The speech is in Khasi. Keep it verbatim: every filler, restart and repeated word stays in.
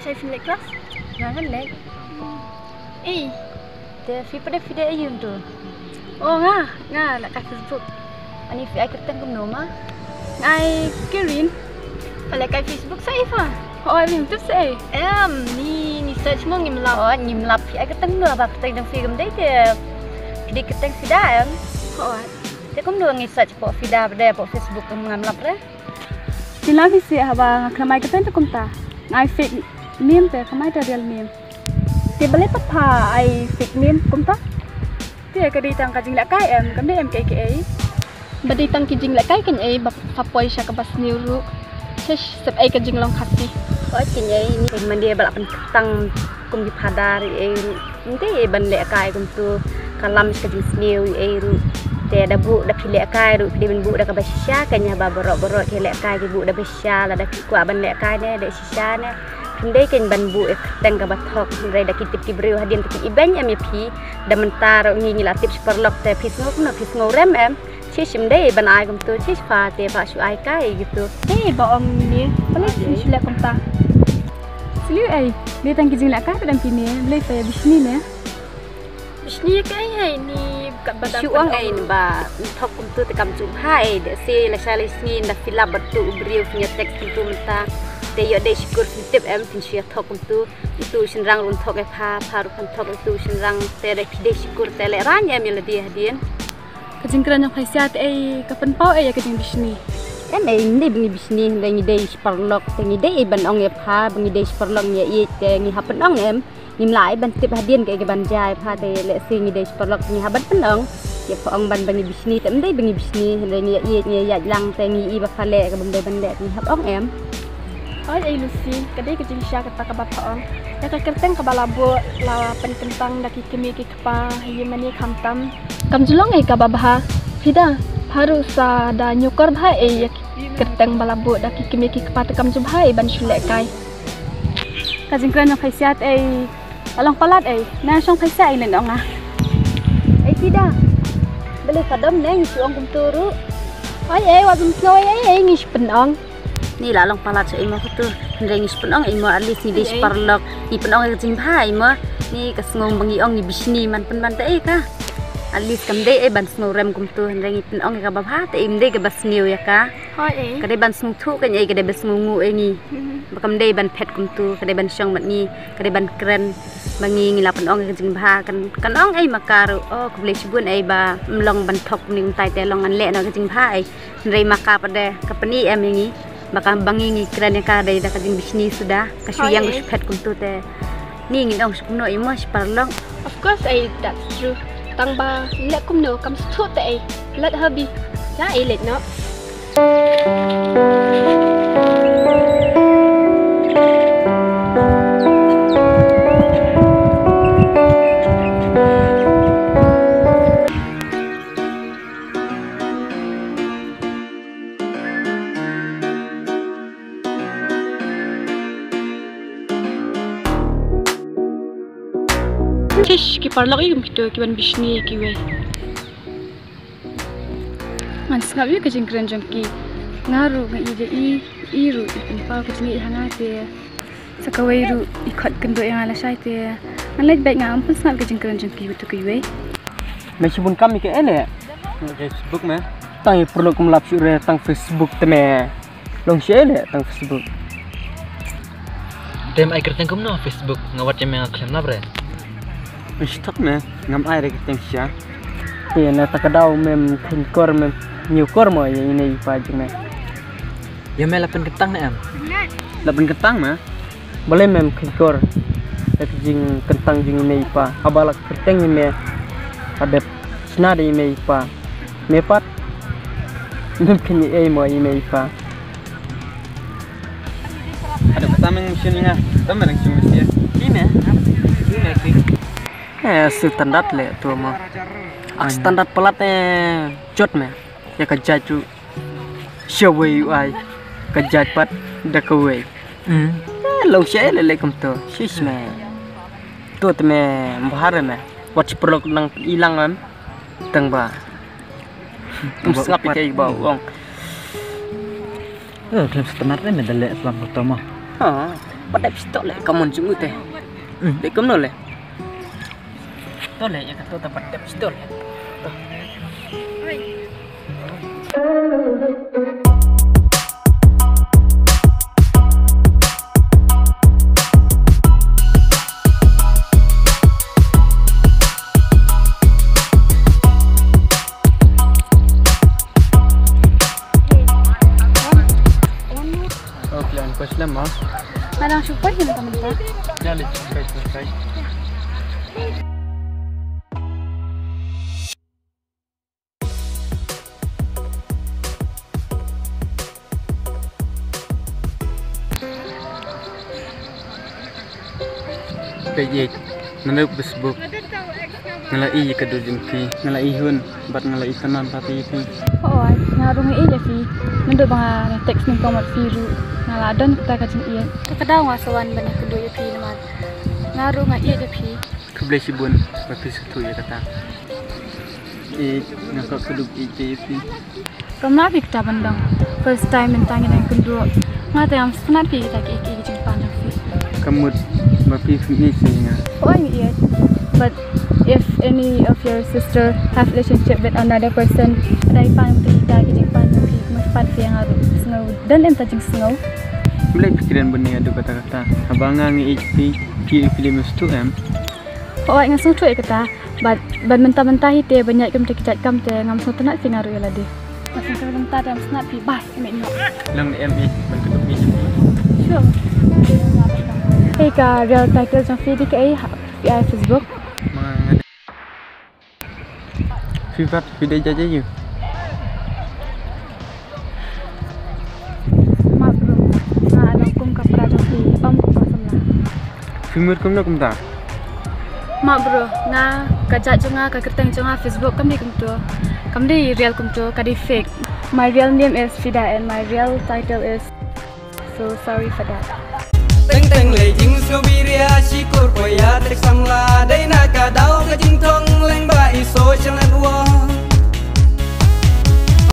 Phi leh class? Nga ngan leh. Eh. Te phi pat phi dei aïu tu? Oh, nga, nga lehkai Facebook. Ani phi ai kyrteng kumno ma? Nga ai Kirin. Pha lehkai Facebook sa ïa pha? Oh, ai rim tu sa. Em, ni ni search mo ngim lap. Oh, ngim lap phi ai kyrteng kumno ba kyrteng dang phi gam dei te. Phi dei kyrteng phi da em. Oh. Te kumno ngi search po phi da ba dei po Facebook kum ngam lap re. Phi lah phi sih haba nga khlem ai kyrteng te kumta. Nga ai fake name te khlem ai te real name. Te balei pat pha ai fake name kumta? Te ka dei tang ka jinglehkai em, kam dei em kaei kaei. Ba dei tang ki jinglehkai kan ei ba pha poi sha kaba sniew ruh. Shish, sep ei ka jinglong Khasi. Oi, kan ei ni man dei ba lah pyntang kum ki phadar ei ruh. Ym dei ban lehkai kumtu. Ka lam ka jingsniew ei ruh. Te da buh da phi lehkai ruh, phi dei ban buh da kaba shisha, kan ïa ba baroh baroh ki lehkai ki buh da ba shisha, lada phi kwah ban lehkai ne da shisha ne. Phi ym dei kan ban buh ïa kyrteng kaba thok, hynrei da ki tip ki briew hadien te ki ibeiñ em ïa phi. Da mynta ruh ngi ngi la tip shi paralok te phi sngew kumno, phi sngew rem em. Shish, ym dei ban ai kumtu, shish pha te pha shu ai kai gitu. Ei, ba ong ne, balei phi shu leh kumta? Shu leh ei, dei tang ki jinglehkai pat em phi ne, balei pha ïa bishni ne? Bishni ïa kaei ei ni, kat ba dang shu ong ei ba thok kumtu te kam shu bha ei, da se la sha la sngi da phi lap bad tu u briew phin ïa text kumtu mynta. Te ïoh dei shukor phin tip em, phin shu ïa thok kumtu. Utu u shynrang ruh un thok ïa pha, pha ruh phin thok utu u shynrang, te da phi dei shukor te lehraiñ em ïa lade hadien. Ka jingkren jong pha shisha te ei, ka pynpaw ei ïa ka jingbishni? Em ei, ym dei ba ngi bishni, hynrei ngi dei shi paralok, te ngi dei ei ban ong ïa pha ba ngi dei shi paralok, ngi ïa ïeit te ngi hap pynong em. Ngim lah ei ban tip hadien kaei kaei ban jia ïa pha, te lehse ngi dei shi paralok ngi hap ban pynong. Ïa pha ong ban ba ngi bishni te ym dei ba ngi bishni, hynrei ngi ïa ïeit ngi ïa ïaid lang, te ngi i ba pha leh kaba ym dei ban leh ngi hap ong em. Oi ei Lucy, ka dei ka jingshisha kata kaba pha ong. Ïa ka kyrteng kaba la buh la pynkyntang da ki kmie ki kpa ha ïing mane khamtam. Kam ju long ei kaba bha. Phi da, pha ruh sa da ñiewkor bha ei ïa ki kyrteng ba la buh da ki kmie ki kpa te kam ju bha ei ban shu lehkai. Ka jingkren jong pha shisha te ei, la long palat ei, na shong pha shisha ei leh ong nga. Ei phi da, balei pha dom ne ngi shu ong kumtu ruh. Oi ei, wat bym sngew ei ei, ngi shu pynong. Ni la long palat sha ei mo katu. Hynrei ngi shu pynong ei mo, at least ngi dei shi paralok. Ngi pynong ei ka jingbha ei mo. Ni ka sngew ba ngi ong ngi bishni man pynban te ei ka. At least kam dei ei ban sngew rem kumtu. Hynrei ngi pynong ei kaba bha te ei, ym dei kaba sniew ïa ka. Hooid ei. Ka dei ban sngewthuh kan ei, ka dei ban sngewnguh ei ngi. Ba kam dei ban phet kumtu, ka dei ban shong bad ngi, ka dei ban kren ba ngi ngi la pynong ei ka jingbha. Kan, kan ong ei ma ka ruh, oh khublei shibun ei ba ym long ban thok kumne kumtai te long ngan leh noh ka jingbha ei. Hynrei ma ka pat de ka pyni em ïa ngi ba ka ba ngi ngi kren ïa ka dei da ka jingbishni suda, ka shu ïeng ka shu phet kumtu te. Ni ngin ong shu kumno ïa mo shi paralok. Of course ei, that's true. Tang ba leh kumno kam sngewthuh te ei. Let her be. Ja ei leh noh. Tish, ki paralok ïa kum kito ki ban bishni ïa kiwei. Ngan sngap ïa ka jingkren jong ki. Nga ruh nga i da i, i ruh i pynpaw ka jingïeit ha nga te. Sa kawei ruh i khot kynduh ïa nga lashai te ngan leit beit, nga ym pynsngap ka jingkren jong ki uto kiwei. Me shibun kam ïa ka ele. Facebook me. Tang ïa pyrlok kum lap shuh re tang Facebook te me. Long shuh ele tang Facebook. Te me ai kyrteng kumno Facebook, nga wat ïa me nga khlem lap re. Pynshtok me, ngam ai re kyrteng sha. Ïa na ta ka daw mem khun kor mem ñiew kor mo ïa ine i pa jong me. Ïa me la pynkyntang ne em? La pynkyntang me. Balei mem khun kor ïa ka jingkyntang jong ine i pa? Haba la kyrteng ïa me ha dep sna da ine i pa. Me pat mem khun ïa ei mo ine i pa. Ada kata meng shin nga, ta meng shin mesti ya. Ine. Ine ki. Eh, standard le tu mo. Ak standard palat eh jot me. Ya ka jaju. Shawei u ai. Ka jaj pat da ka wei. Hmm. Eh, long sha le le kum tu. Shish me. Tu te me bahar me. Wat shi perlok nang ilang am. Tang ba. Tum sngap ke ba wong. Eh, khlem standard ne me dale slam tu mo. Ha. Pat dep stok le, ka mon jong u te. Hmm. Dei kumno le? To le, ïa kato te pat dep stok le. Okay, an question mo. Madang shupai hin ka mynta. Jali, shupai, shupai. Peit, naduh Facebook nga la ïohi ïa ka dur jong phi, nga la ïohi hun bad nga la ïohi tang pat ïa phi. Hooid, nga ruh nga ïohi ïa phi. Naduh ba nga la text nyngkong bad phi ruh nga la don kata ka jingïeit. Te ka daw nga sa wan ban ïakynduh ïa phi namar nga ruh nga ïeit ïa phi. Khublei shibun ba phi sngewthuh ïa kata. Ïeit, nga kwah kynduh ïeit ïa phi. Kam lah phi kata ban dang. First time mynta ngi dang kynduh. Nga te ngam sngewthuh phi kata ki, ki, ki jingpan jong phi. Ka mut ba phi phim ïeit ïa nga. Hooid ngi ïeit. But if any of your sister have relationship with another person, dei pan phi kata ki jingpan jong phi, mut pat phi ïa nga ruh. Sngew, don em ta jingsngew. Balei phi kren bun ïa kata kata. Haba nga ngi ïeit phi, phi, phi leh mistake em. Hooid nga sngewthuh ïa kata. Bad, bad mynta mynta hi te ban ïaid kumta ki jait kam te ngam sngewtynnat phi nga ruh ïa lade. Nga sngewtynnat mynta te ngam sngewtynnat phi bas ïa me noh. Lang em ïeit ban kynduh ïeit. Sure. Hei ka real title jong phi dei kaei ha, phi ai Facebook. Ma nga dei. Phi pat phi dei jait aïu? Map bro, nga long kum ka para jong phi, ym kum ka samla. Phi mut kumno kumta? Map bro, nga ka jait jong nga, ka kyrteng jong nga Facebook kam dei kumto. Kam dei real kumto, ka dei fake. My real name is Fida and my real title is, so sorry for that. Teng teng lei jingsngewbha ria shikor ko ïa trei samla dei na